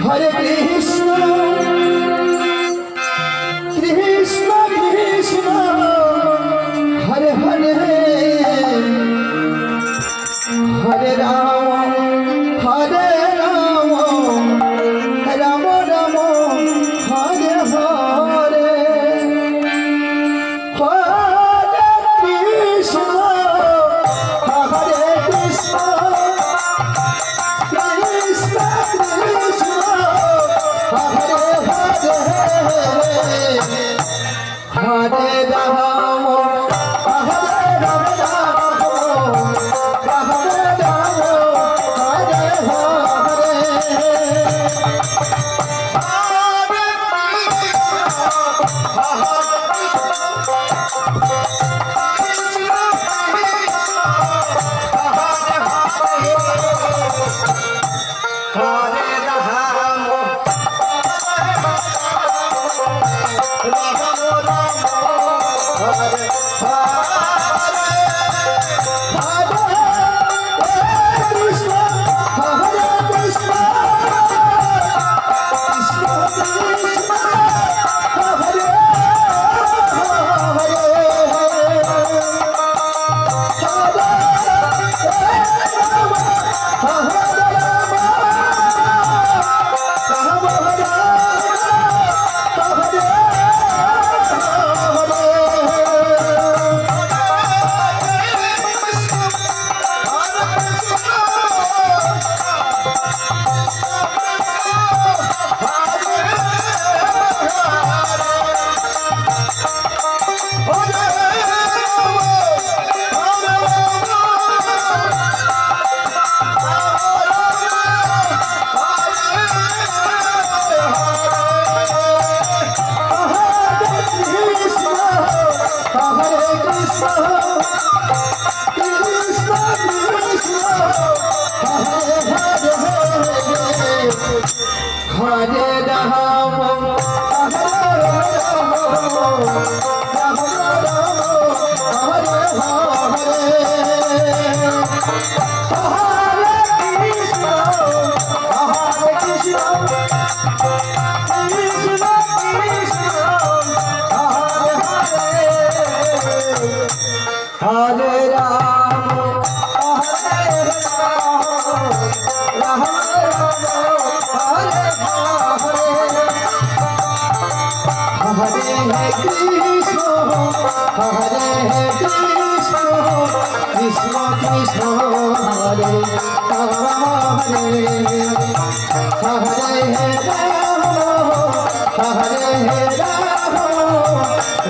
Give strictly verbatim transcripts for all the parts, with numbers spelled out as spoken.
Hare কৃষ্ণ, কৃষ্ণ কৃষ্ণ, হরে হরে, Hare রাম, Hare রাম, রাম রাম, হরে হরে। Hare কৃষ্ণ, Hare কৃষ্ণ, কৃষ্ণ কৃষ্ণ, হরে হরে, Hare রাম, Hare রাম,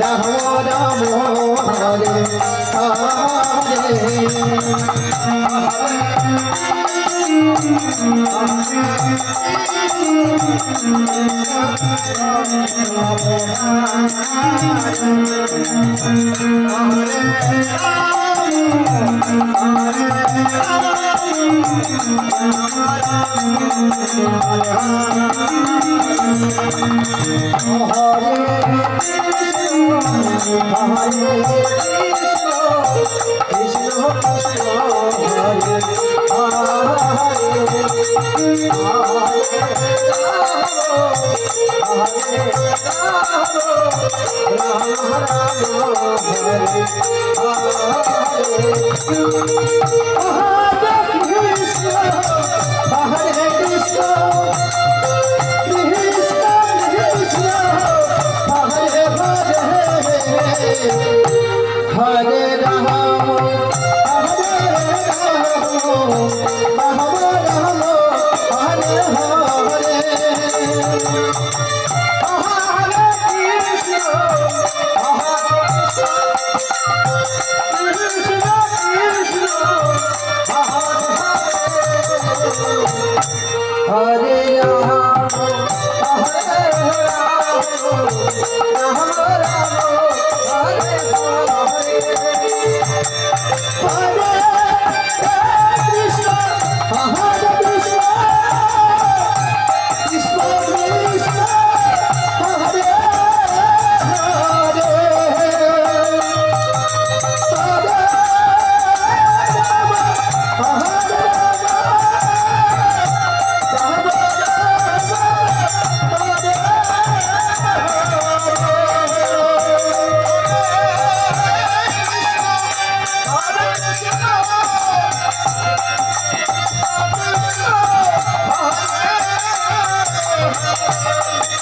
রাম রাম, হরে Hare.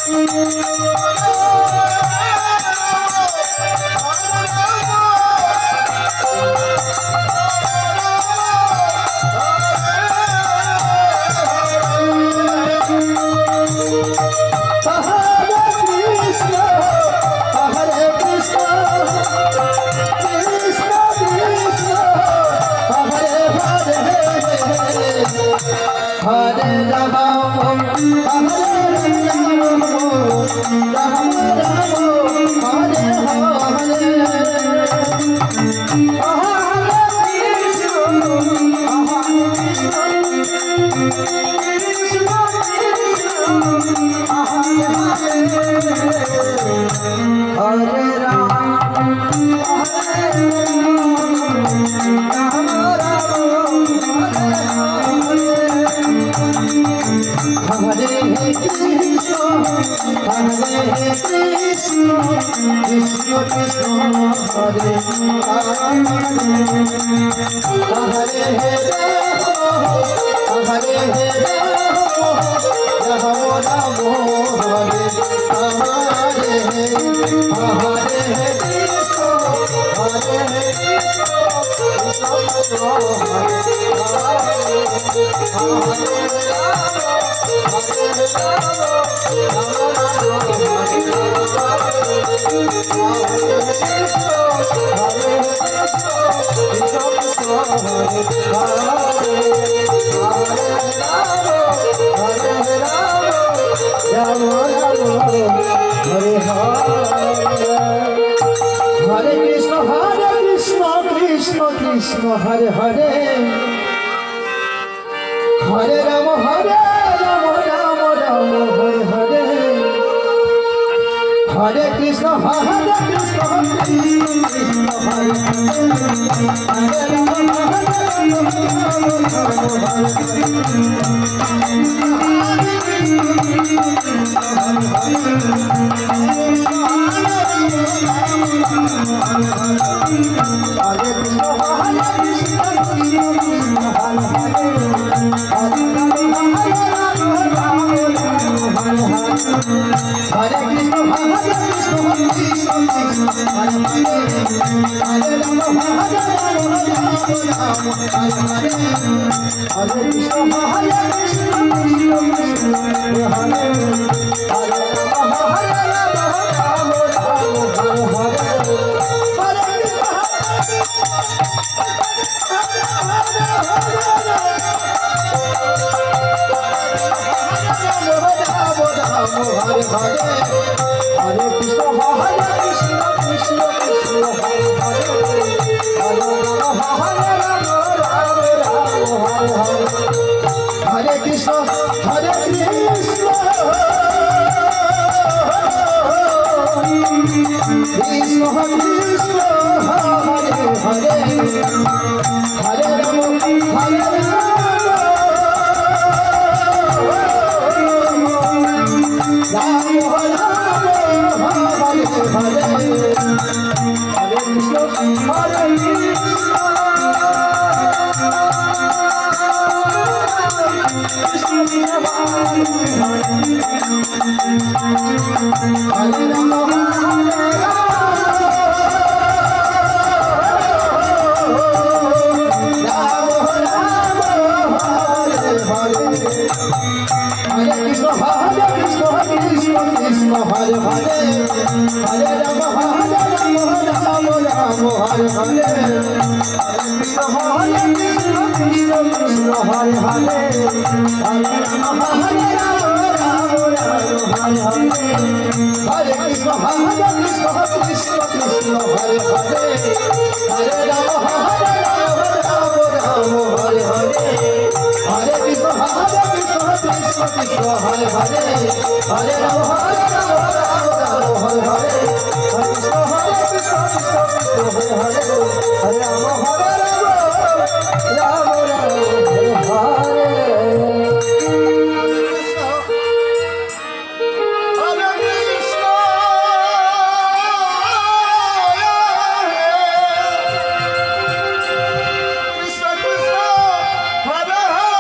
Hare Rama, Hare Rama, Rama Rama, Hare Hare. Hare Krishna, Hare Krishna, Krishna Krishna, Hare Hare. Hare Rama, Hare Rama, Rama Rama, Hare Hare. Hare Krishna, Hare Krishna, Krishna Krishna, Hare Hare. Hare Hare, Hare Hare, Rama Rama, Hare Hare, Hare Krishna, Hare Krishna, Krishna Krishna, Hare Hare, Hare Hare, Hare Rama, Hare Rama, Rama Rama, Hare Hare, Hare Krishna, Hare Krishna, Krishna Krishna, Hare Hare, Hare Rama, Hare Rama, Rama Rama, Hare Hare. Hare Krishna, Hare Krishna, Krishna Krishna, Hare Hare. Hare Rama, Hare Rama, Rama Rama, Hare Hare. Hare Krishna, Hare Krishna, Krishna Krishna, Hare Hare. Hare Rama, Hare Rama, Rama Rama, Hare Hare. Hare Krishna, Hare Krishna, Krishna Krishna, Hare Hare, Hare Rama, Hare Rama, Rama Rama, Hare Hare. Hare Krishna, Hare Krishna. Krishna Krishna, Hare Hare. Hare Rama, Hare Rama, Rama Rama, Hare Hare. Hare Krishna, Hare Krishna, Krishna Krishna, Hare Hare, Hare Rama, Hare Rama, Rama Rama, Hare Hare. Hare Krishna, Hare Krishna, Krishna Krishna, Hare Hare, Hare Rama, Hare Rama, Rama Rama, Hare Hare. Hare Krishna, Hare Krishna, Krishna Krishna, Hare Hare, Hare Rama, Hare Rama, Rama Rama, Hare Hare. Hare Krishna, Hare Krishna, Krishna Krishna, Hare Hare, Hare Rama, Hare Rama, Rama Rama, Hare Hare. Hare Krishna, Hare Krishna, Krishna Krishna, Hare Hare, Hare Rama, Hare Rama, Rama Rama, Hare Hare. Hare Krishna. Krishna Krishna, Hare Hare.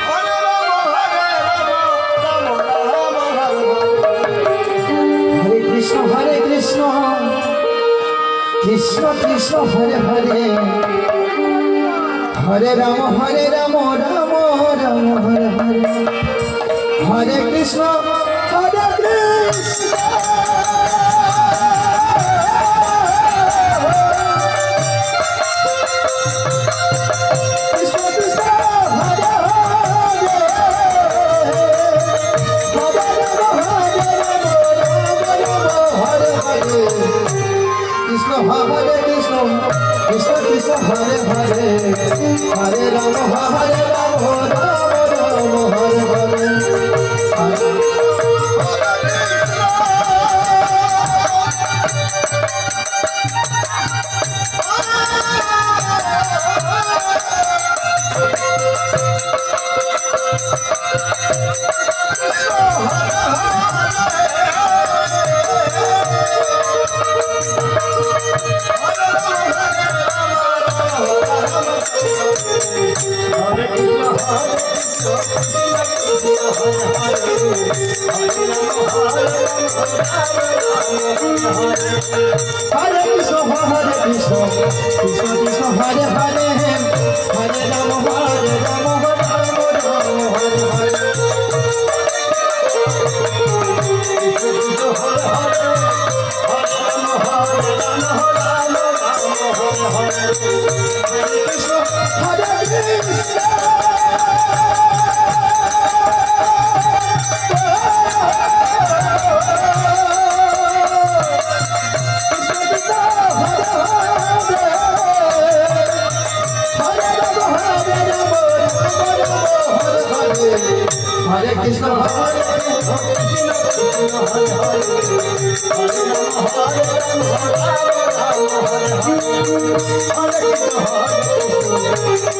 Hare Hare হরে, Hare রাম, Hare রাম, রাম রাম, হরে হরে। Hare কৃষ্ণ, Hare কৃষ্ণ। কৃষ্ণ কৃষ্ণ, হরে হরে। Hare রাম, Hare রাম, রাম রাম, হরে হরে। কৃষ্ণ Hare কৃষ্ণ, কৃষ্ণ কৃষ্ণ হরে হরে, Hare রাম Hare রাম, রাম রাম হরে হরে। Hare কৃষ্ণ, Hare কৃষ্ণ, কৃষ্ণ কৃষ্ণ, হরে হরে, Hare রাম, Hare রাম, রাম রাম, হরে হরে। কৃষ্ণ কৃষ্ণ, হরে হরে, Hare রাম, Hare রাম, রাম রাম, হরে হরে। Hare কৃষ্ণ, Hare কৃষ্ণ। Hare কৃষ্ণ, Hare কৃষ্ণ, কৃষ্ণ কৃষ্ণ, হরে হরে, Hare রাম, Hare রাম, রাম রাম, হরে হরে। Hare কৃষ্ণ, Hare কৃষ্ণ।